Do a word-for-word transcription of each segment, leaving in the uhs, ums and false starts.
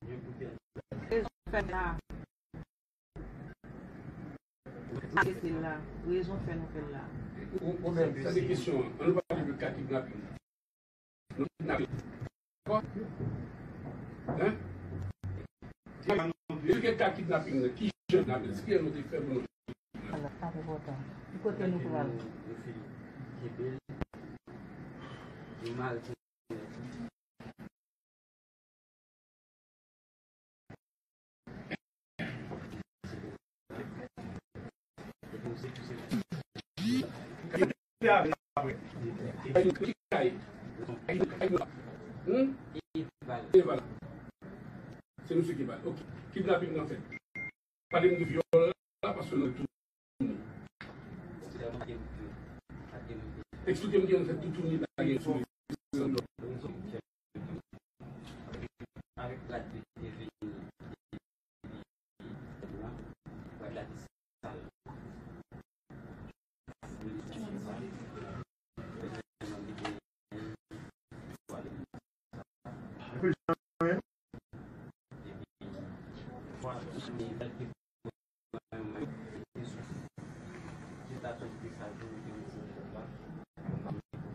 Rezon fè n la. Rezon fè nou fè l la. Ou, ou menm, sa se kesyon an. An nou pale de ka kidnaping. Nou kidnape. Dakò? Hein? Ki jan nou te fè pou nou Alò, sa te pòtan. Ki kote nou pral? Nou fin kenbe l. Nou mare l. Hmm? Eval. Se misye ki eval. Ok. Kidnaping nan fèt. Pale m de vyòl la, paske nou tou. Eksplike m ki jan fè toutouni lage sou rezo.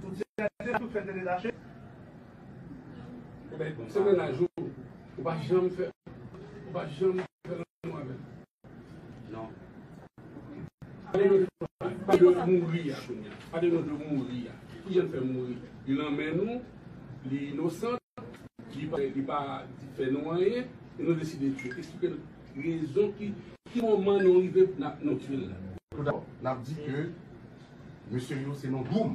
Ou di, tout fè te detache. Ebyen, se mennaj ou, ou pa janm fè, ou pa janm fè lanmou avè l. Non. Pale nou de, pale de mouri a kounye a. Pale nou de mouri a. Ki jan l fè mouri? Li nan men nou, li inosan, li pa, li pa fè nou anyen, e nou deside tiye. Eksplike nou rezon ki, ki moman nou rive n ap, nou tiye l la. Tout dabò, n ap di ke mesye yo se nan dwoum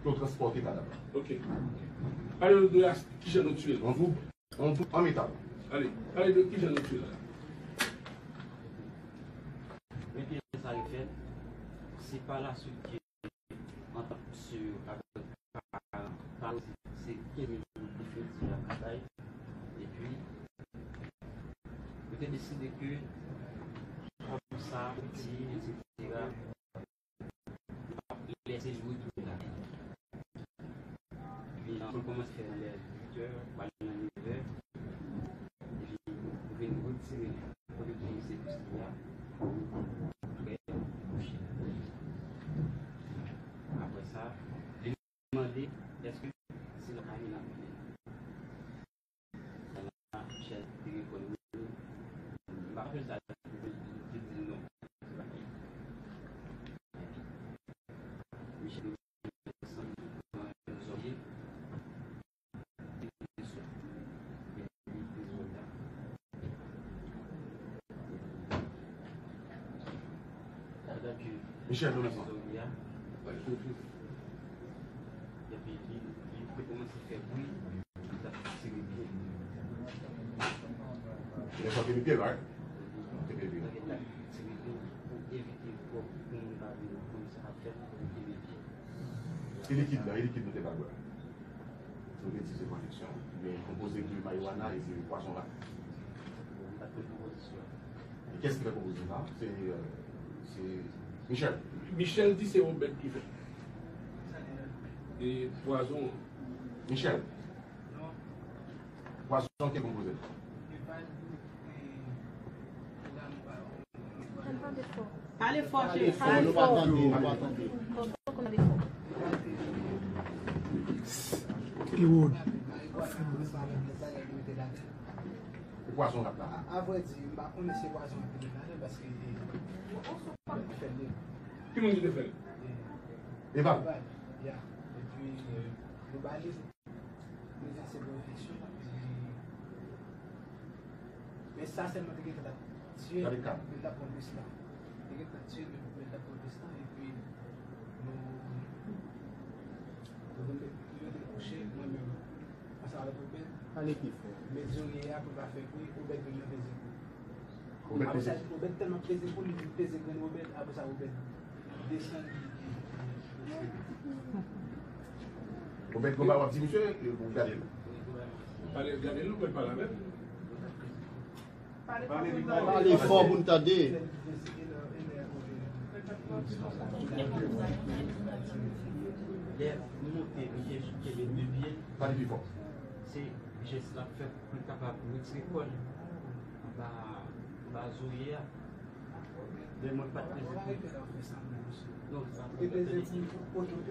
ke yo transpòte kadav la. Ok. Pale nou de as-, ki jan nou tiye l. An dwoum. An, an metal. Ale, pale de ki jan nou fè la. Men kijan sa refèt, se pa laswit ke antant misye yo avèk paran, paran se, se kenbe yo definitif nan batay. Epi, yo te deside ke kòm sa, piti, etsetera, lè se jou tou la. Epi, nou kòmanse fè nan lè uit è, pral nan nèf è. Epi, nou vin retire kote ki se plis li a. Prè, kouche. Apre sa, li mande, èske se nan kay la nou ye? Michel te reponn wi. M pa konn sa li te di non. Michel te santi yon zòrye. Michel, nou la. Epi li, li te kòmanse fè bri, li t ap tire pye. Li t ap tire pye, right? Tire pye. Li t ap tire pye pou evite pou, pou moun pa vin konn sa k ap fèt, pou evite. E likid la, e likid nou te ba l bwè? Nou te di se pwodiksyon, men konpoze de marijuana e de pwazon rat. Bon, m pa t konn konpozisyon. E kiyès ki fè konpozisyon sa? Se, euh, se Michel. Michel di se Obed ki fè. E pwazon an? Michel. Pwazon ki konpoze l. Pale fò, cheri. Pale fò. Pale fò. Pi wo. Pwazon rat la. A, a vrè di, m pa konnen si pwazon rat la, paske, eh, fè l de. Ki moun ki te fè l? Eval. Eval, ya. Epi, eh, nou ba li. Mezon se bon efeksyon, epi, men sa sèlman te gentan t ap tiye, men l t ap pran plis tan. Te gentan tiye, men l t ap pran plis tan, epi nou, nou te, nou te kouche, mwen menm, ansanm avèk Obed. Ale pi fò. Mezon ye a pou l pa fè bri, Obed vin nan peze kou. Obed peze. Obed tèlman peze kou, li vin peze grenn Obed, apre sa Obed desann. Obed, konba w ap di misye, ou gade l. Pale, gade l, ou pale avè l. Pale fò pou n tande. Lè m monte, misye kenbe de pye l. Pale pi fò. Se jès l ap fè pou l kapab retire Rikòd anba, anba zoye a. Men mwen pa t peze pou. Non, sa pa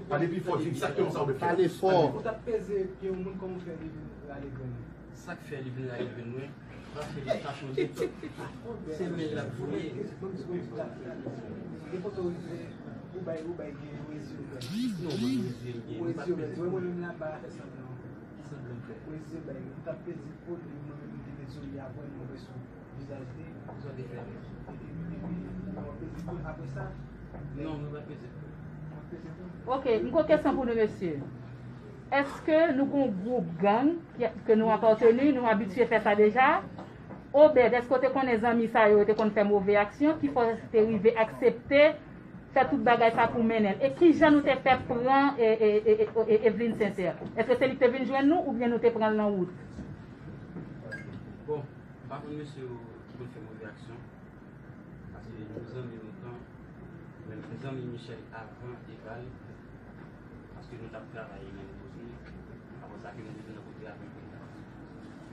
Pale pi fò, di egzakteman sa w vle fè. Pale fò. Ou t ap peze pye yon moun, kòman w fè li vin rale grenn ou? Sa k fè li vin rale grenn mwen, paske li pa konnen se men l ap voye. Gen kote w rive, ou bay, ou bay gen wezi w bay. Non, mwen wezi m gen, mwen pa t peze pou. Mwen menm la m pa fè sanblan. Ki sanblan m fè? Wezi m bay, ou t ap peze kò li, mwen menm m te met zoye a vrèman wè sou vizaj li. Sa w te fè? Epi, epi, ou ap peze kò apre sa? Non, mwen pa t peze kò. Ok, m gon kesyon pou nou mesye. Èske nou gon gwoup gang ke nou apateni, nou abitye fè sa deja? Obed, èske w te konnen zanmi sa yo te konn fè move aksyon ki fè w te rive aksepte fè tout bagay sa pou mennen l? E kijan nou te fè pran e, e, e, e, e, Evelyne Sincère? Èske se li ki te vin jwenn nou oubyen nou te pran l nan wout? Bon, m pa konn mesye yo ki konn fè move aksyon. Paske nou zanmi lontan, men m zanmi Michel avan Eval, paske nou t ap travay menm kote, apre sa ke nou te vin nan kote a menm kote.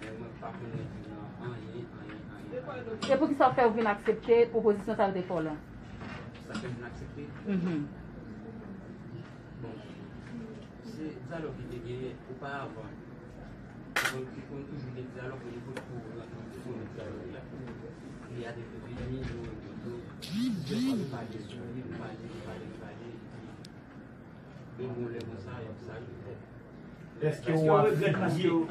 Men mwen pa konn li nan anyen, anyen, anyen. E poukisa w fè w vin aksepte pwopozisyon sa yo te fè w la? Sa fè m vin aksepte? Mhm. Bon, se dyalòg ki te genyen oparavan. Li konn, li konn toujou gen dyalòg, men li potko rantre nan fon dyalòg la. Li a te vini, nou rankontre. Plizyè fwa nou pale sou li, nou pale, nou pale, nou pale. Epi, men bon, lè konsa, y ap sa yo fè. Èske w afilye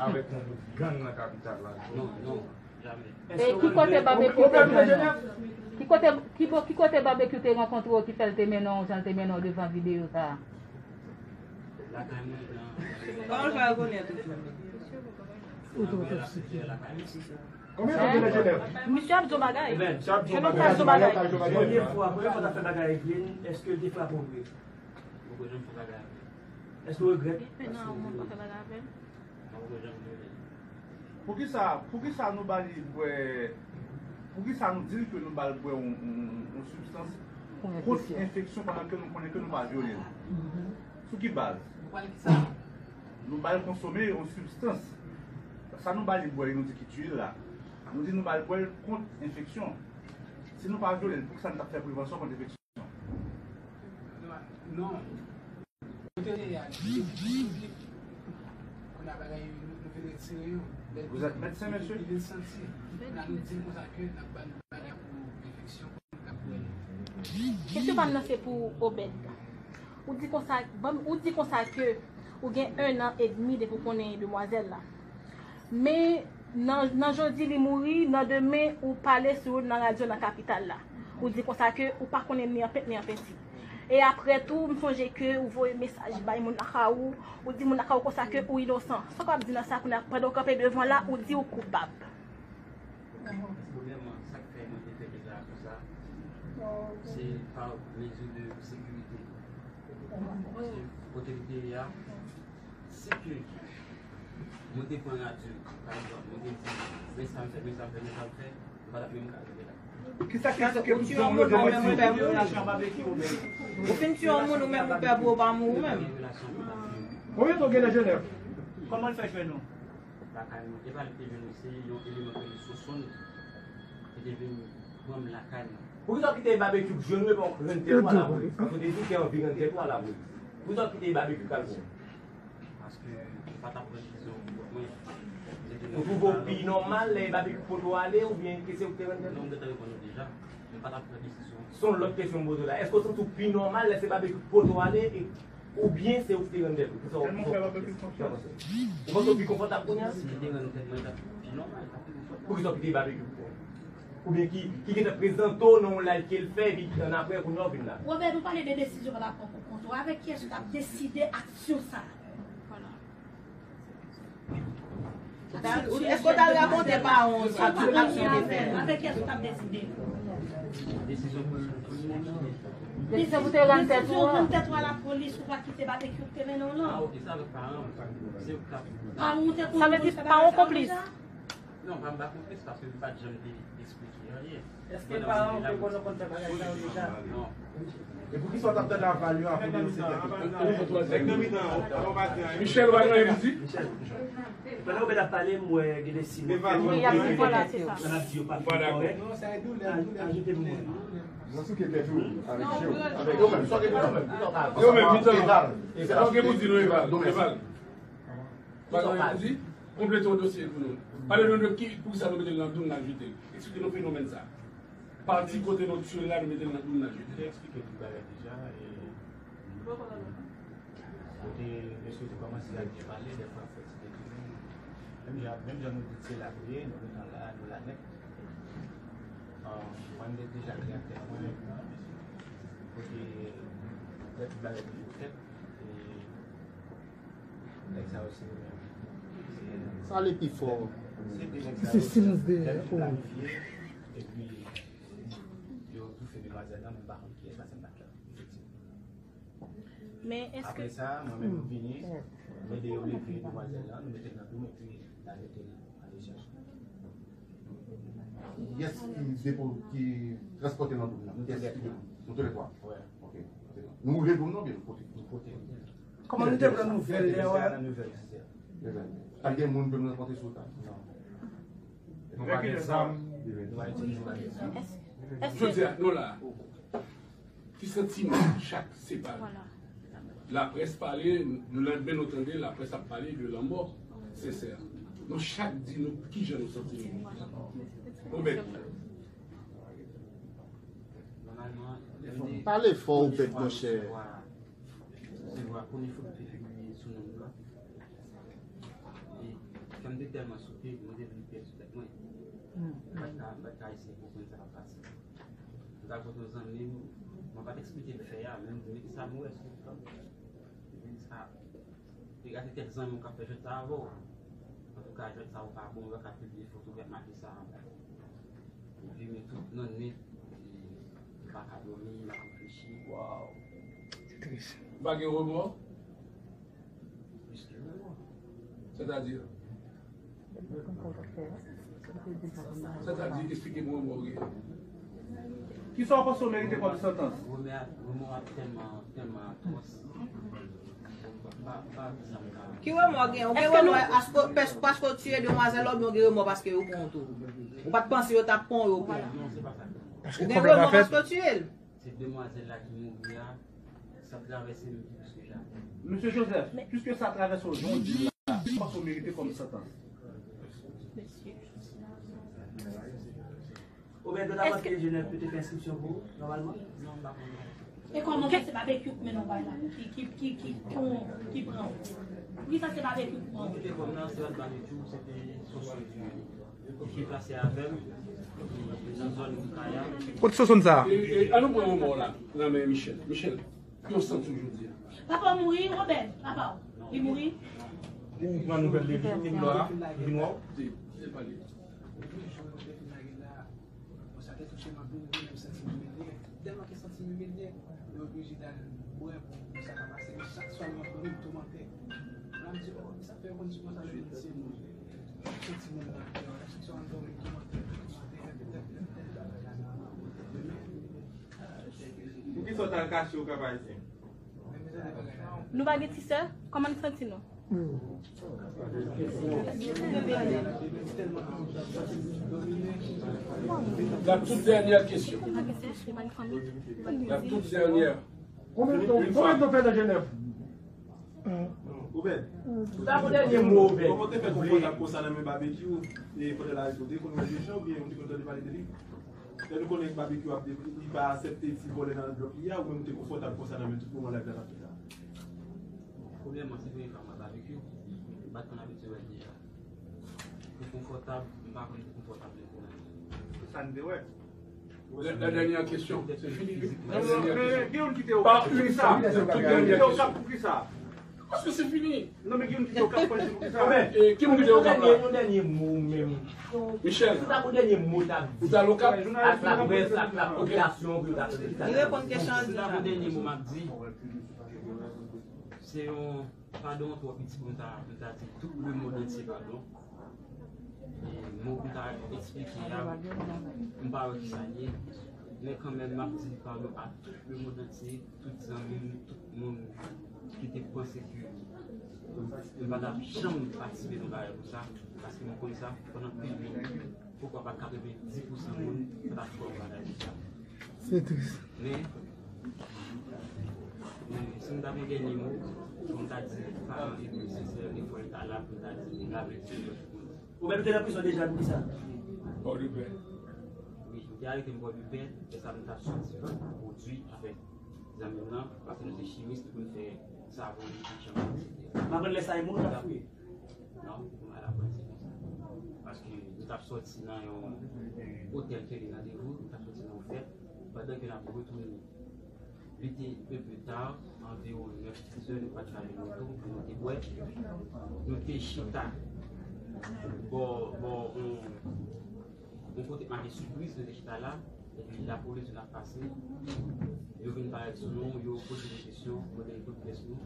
avèk yon gwoup gang nan kapital la? Non, non, jamè. E ki kote Babekyou te jwenn nou? Ki kote, ki, bo- ki kote Babekyou te rankontre w ki fè l te mennen w jan l te mennen w devan videyo sa a? Lakay mwen nan. Kòman l fè rekonèt ou tou? Nan vè la sijè lakay mwen. Konbyen tan w gen nan Jenèv? Misye ap di yon bagay. Ebyen, Jeannot ap di yon bagay. Premye fwa, premye fwa w t ap fè bagay ak Evelyne, èske l te frape w vre? Mwen poko janm fè bagay avè l. Èske w regrèt? Depi nan mwen pa fè bagay avè l. Mwen poko janm regrèt. Poukisa, poukisa nou ba li bwè, poukisa nou di l ke nou ba l bwè yon, yon, yon sibstans kont enfeksyon pandan ke nou konnen ke nou pa vyole l? Sou ki baz? Nou ba l konsome yon sibstans. Sa nou ba li bwè, nou di ki tiye l la. Nou di nou ba l bwè l kont enfeksyon. Si nou pa vyole l, poukisa nou t ap fè prevansyon kont enfeksyon? Non. Nou te reyalize. Kounye a bagay yo, nou, nou vin retire yo. Lè Vous êtes médecin, monsieur? Li vin santi. Kounye a nou di l konsa ke n ap ba l bagay pou enfeksyon, pou l ka pou l. Kesyon pa m nan se pou Obed. Ou di konsa, ban m- ou di konsa ke ou gen ennan edmi depi w konnen demwazèl la. Men nan, nan jodi li mouri, nan demen ou pale sou yo nan radyo nan kapital la. Ou di konsa ke ou pa konnen ni an pent ni an penti. E apre tou, m sonje ke ou voye mesaj bay moun lakay ou, ou di moun lakay ou konsa ke ou inosan. Sa w kapab di nan sa kounye a, pandan w kanpe devan la, ou di ou koupab? Premyèman, sa k fè mwen te fè deklarasyon sa, se pa mezi de sekirite. Paske kote m te ye a, si ke mwen te pran radyo, pa egzanp, mwen te di, men sa m fè, men sa m fè, men sa m fè, m pa t ap menm ka rive la. Kisa ki, ki, ki, ki, ki, Ou fin tiye yon moun ou menm ou pè pou ou pa mouri ou menm. Konbyen tan w gen nan Jenèv? Kòman l fè jwenn nou? Lakay mwen, e pa li te jwenn mwen, se yon eleman k rele Sosonn ki te vin pran m lakay mwen. Poukisa w kite Babekyou jwenn ou epi w rann tèt ou a lapolis? Paske w te di w te anvi rann tèt ou a lapolis. Poukisa w kite Babekyou k al pran w? Paske m pa t ap pran desizyon pou kont mwen. Ou twouve w pi nòmal lè Babekyou pote w ale oubyen ke se ou ki te rann tèt ou? Non, m gentan reponn ou deja. M pa t ap pran desizyon. Se yon lòt kesyon m poze w la. Èske w santi w pi nòmal lè se Babekyou ki pote w ale e Oubyen se ou ki te rann tèt ou? Kisa w panse? Ou panse w pi konfòtab kounye a? Si m te rann tèt mwen, l t ap pi nòmal, l t ap pi konfòtab. Poukisa w kite Babekyou pou kont ou? Oubyen ki, ki gentan prezante w nan yon live ke l fè, epi annapre, kounye a w vin la? Obed, ou pale de desizyon w t ap pran pou kont ou. Avèk kiyès ou t ap deside aksyon sa a? Èske w t al rakonte paran w sa, tout aksyon w te fè? Avèk kiyès ou t ap deside? Desizyon pou Desizyon pou te rann tèt ou Desizyon an. Rann tèt ou a lapolis, ou pa kite Babekyou te mennen w Ah, lan. Ok, sa avèk paran m. Se yo k t ap. Paran w te Sa vle di paran w konplis. Non, pa m pa konplis paske li pa t janm te esplike anyen. Èske paran w te konn konn fè bagay sa yo deja? Non. E poukisa w t ap tande aval yo avan denonse tèt ou? Michel, w a gen anyen pou di? Pandan Obed ap pale, m wè gen de siy. Wi, y ap di vòlè, se sa. Nan ap di yo pa fin kòrèk. Ajoute m mwen. Nan souke tèt ou avèk je w. Avèk yo menm, sa w gen pou di. Yo menm, mitan. Sa w gen pou di nou, Eval. Eval. Bagay pou di, konplete yon dosye pou nou. Pale nou de ki, poukisa nou mete l nan doum n al jete l. Eksplike nou fenomèn sa. Pati kote nou tire l la, nou mete l nan doum n al jete l. Te eksplike tout bagay deja. Kote mesye te kòmanse ak byen pale, dèfwa fè ti detounen. Menm jan, menm jan nou di se la nou ye, nou gentan la, nou la nèt. Mwen, m te deja klè ak tèt mwen. Kote lè tout bagay toujou fèt. Sa ale pi fò. Se silans dèyè. Epi, yo toufe demwazèl lan, men m pa konn kiyès, paske m pa t la. Men èske. Apre sa, mwen menm, m vini, m ede yo leve demwazèl lan, nou mete l nan doum, epi n al mete l an dechaj. Kiyès ki depo, ki transpòte nan doum nan? Kiyès ki depo? Nou toulètwa? Wè. Ok. Nou ouvè doum nan oubyen nou pote? Nou pote. Kòman nou te pran nouvèl lè a? Nan nouvèl, se sa. Pa t gen moun pou nou rankontre sou ta? Non. Nou pa gen zam. Nou pa itilize bagay sa. Jodi a, nou la. Ki santiman chak separe? Laprès pale, nou lendmen nou tande laprès ap pale de lanmò Sensè. Nou chak di nou kijan nou santi nou. Obed. Pale fò, Obed, monchè. Se vwa premye fwa m te pibliye sou non m nan. E kè m te tèlman souke, mwen te vin pèdi tèt mwen. M pa t ka, m pa t ka eseye konprann sa k ap pase. M t al kote yon zanmi m, mwen pa t eksplike l fè a, men m di, men kisa m wè sou ekran? Li di sa, li gade kèk zanmi w k ap fè jwèt sa avè w. Antouka, jwèt sa yo pa bon, yo pa ka pibliye foto k ap make sa anba. Epi, men tout nan nwit, m pa ka dòmi, m ap reflechi. Waw. Ou pa gen remò? Sètadi? Sètadi, eksplike mwen remò w gen. Kisa w panse w merite kòm santans? Remò a tèlman, tèlman atwòs. Pa, pa, sa m ka. Ki remò w gen? Ou gen remò paske, paske w tiye demwazèl la oubyen w gen remò paske yo pran w tou? Ou pa t panse yo t ap pran w, yo pran w? Non, se pa sa. Ou gen remò paske w tiye l? Se demwazèl la ki mouri a, sa travèse m pi plis ke jamè. Mesye Joseph, piske sa travèse w jodi a, kisa w merite kòm santans? Obed, yo ta pral peye Jenèv pou te fè enskripsyon pou ou, nòmalman? Non, m pa konnen. E kòman fè se babekyou k mennen w bay la? Ki, ki, ki, ki, ki, ki pran w? Poukisa se babekyou k pran w? Mwen kite kòm nan, se pa t babekyou, se te sosyo ki deplase avè m nan zòn Kaya. Kot Sosonn sa? E, e, an nou pran yon mò la nan men Michel. Michel, ki w santi w jodi a? Papa w mouri, Robert, papa w. Li mouri. Ou pran nouvèl de viktim lò a, li vin wè w? Di, di pale. Bon, sa te touche m anpil, mwen menm santi m imilye. Tèlman ke santi m imilye, mwen oblije t al bwè pou, pou sa pa pase. Men chak swa m rankontre m toumante. Mwen ap di, oh, sa fè yo konn sou mwen sa lè m se moun. Chak swa m rankontre m toumante, toumante, rèpete, rèpete bagay la nan men. Poukisa w t al kache ou Kap Ayisyen? Nou pa gen ti sè? Kòman n santi nou? La toute dernière question. La toute dernière. Konbyen tan w fè nan Jenèv? Obed. Sa pou dènye mo, Obed. Kòman w te fè konfòtab konsa nan men Babekyou? E pandan l arete w, te konn wè Dejan oubyen ou te konn tande pale de li? Lè nou konnen Babekyou ap, li pa aksepte ti vòlè nan blòk li a, ou menm ou te konfòtab konsa nan men tout moman live la t ap fèt la? Premyèman, se premye fwa m wè Babekyou. M pa t konn abitye wè l deja. Pou konfòtab, m pa konn pou konfòtab li pou mwen. Se sa n te wè. La, la dernière question, c'est fini. Non, non, men gen youn ki te okap pou kisa? Gen youn ki te okap pou kisa? Paske se fini. Non, men gen youn ki te okap pou kisa? E ki moun ki te okap la? Yon dènye mo menm. Michel. Se ta pou dènye mo ta di. Ou ta lokap? Ak laprès, ak lapopilasyon pou yo ta tande. Li reponn kesyon an. Se ta pou dènye mo m ap di. Se yon padon twò piti pou m ta, pou m ta di tout le monde entier padon. E mo Eksplike a, m pa wè ki sa l ye, men kanmenm, m ap di padon a tout lemonn antye, tout zanmi m, tout moun ki te panse ke m pa t ap janm patisipe nan bagay konsa, paske m konn sa pandan pil moun, poukwa pa katrevendis pousan moun pa t ap kwè nan bagay konsa. Se tris. Men, men si m ta gen dènye mo, fò m ta di paran epi sè Sèl, e fò l ta la pou l ta di, lave ti. Ou menm te nan prizon deja pou kisa? Pòdepè. Wi, yo te arete m Pòdepè, e sa m t ap soti pwodui avèk zanmi m nan, paske nou se chimis, nou konn fè savon, etsetera. M aprann lè sa e moun ou t ap fouye? Non, m al aprann se konsa. Paske nou t ap soti nan yon otèl ke li randevou, nou t ap soti nan yon fèt, pandan ke n ap retounen. Li te un peu tard, anviwon nèf, dizè, nou pa t ka jwenn moto pou nou te bwè. Nou te chita bò, bò, yon, yon kote k make Sipriz, nou te chita la. Epi lapolis vin ap pase. Yo vin parèt sou nou, yo poze nou kesyon, mande nou kote pyès nou.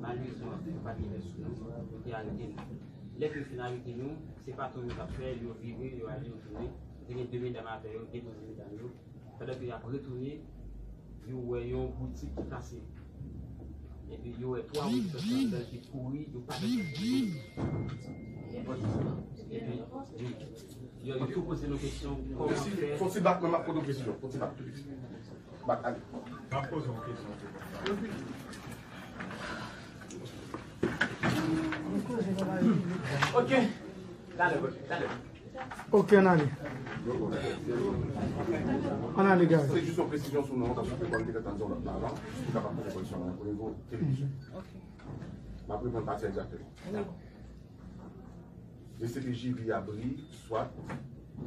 Malerezman, yo pa t gen pyès sou nou, yo te arete nou. Lè ke yo fin arete nou, se patwon yo t ap fè, yo vire, yo ale, yo tounen. Yo te gen de medam avè yo, depoze medam yo. Pandan ke y ap retounen, yo wè yon boutik ki kase. Epi yo wè twa moun ki sòti anndan, ki kouri, yo pa t... Epi, wi. Yo, yo tou poze nou kesyon, kòman fè? Fon ti bak, mwen m ap poze yon kesyon. Fon ti bak tou piti. Bak, ale. M ap poze yon kesyon. Ok. Talè, talè. Ok, ann ale. Ann ale, guys. Se jis yon presizyon sou non, paske kòm te gentan di yon lòt avan, pou kapab poze kesyon nan nivo televizyon. M ap reponn pati a egzakteman. D C P J V Abri, swat,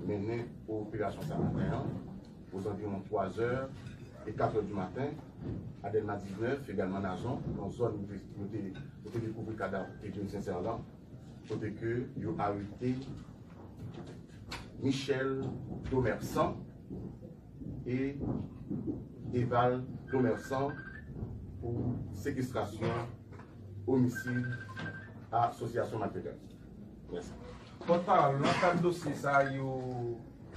mennen operasyon sa maten an, ozanviwon twa zè e kat è di maten, a Dèlma diznèf, egalman Nazon, yon zòn nou te, nou te, nou te dekouvri kadav Edwin Sincère lan, kote ke yo arete Michel Domersan e Deval Domersan pou sekestrasyon, omisid, asosyasyon malfektè. Mèsi. Pòtpawòl, nan kad dosye sa a, yo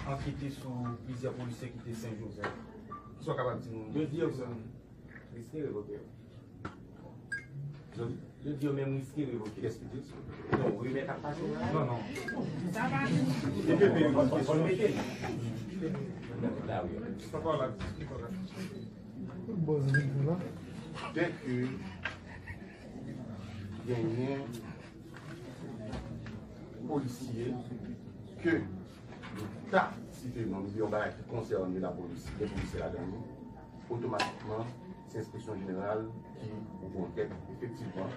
ankete sou plizyè polisye ki te Sen Jozèf. Kisa w kapab di nou? Yo di yo riske revoke yo. Yo di yo menm riske revoke. Kiyès ki di sa? Non, rimè k ap pase la. Non, non. Sa pa vin. Sa pa la. Dèke genyen polisye ke nou ta site non, nou di yon bagay ki konsène lapolis, gen polisye ladan li, otomatikman, se enspeksyon jeneral ki ouvri ankèt. Efektivman,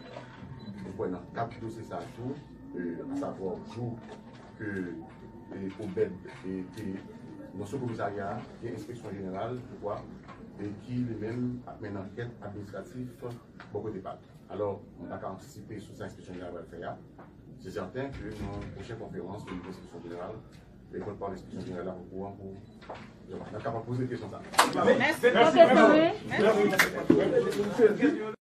nou kwè nan kad dosye sa a tou, e, asavwa jou ke, e, Obed, e, te nan sou komisarya a, gen enspeksyon jeneral, je crois, e ki li menm ap mennen ankèt administratif bò kote pa l. Alò, mwen pa ka antisipe sou sa enspeksyon jeneral pral fè a. Se sèten ke nan pwochen konferans pou enspeksyon jeneral, e pòtpawòl enspeksyon jeneral la okouran pou n ap kapab poze kesyon sa a. Mèsi, pwofesè.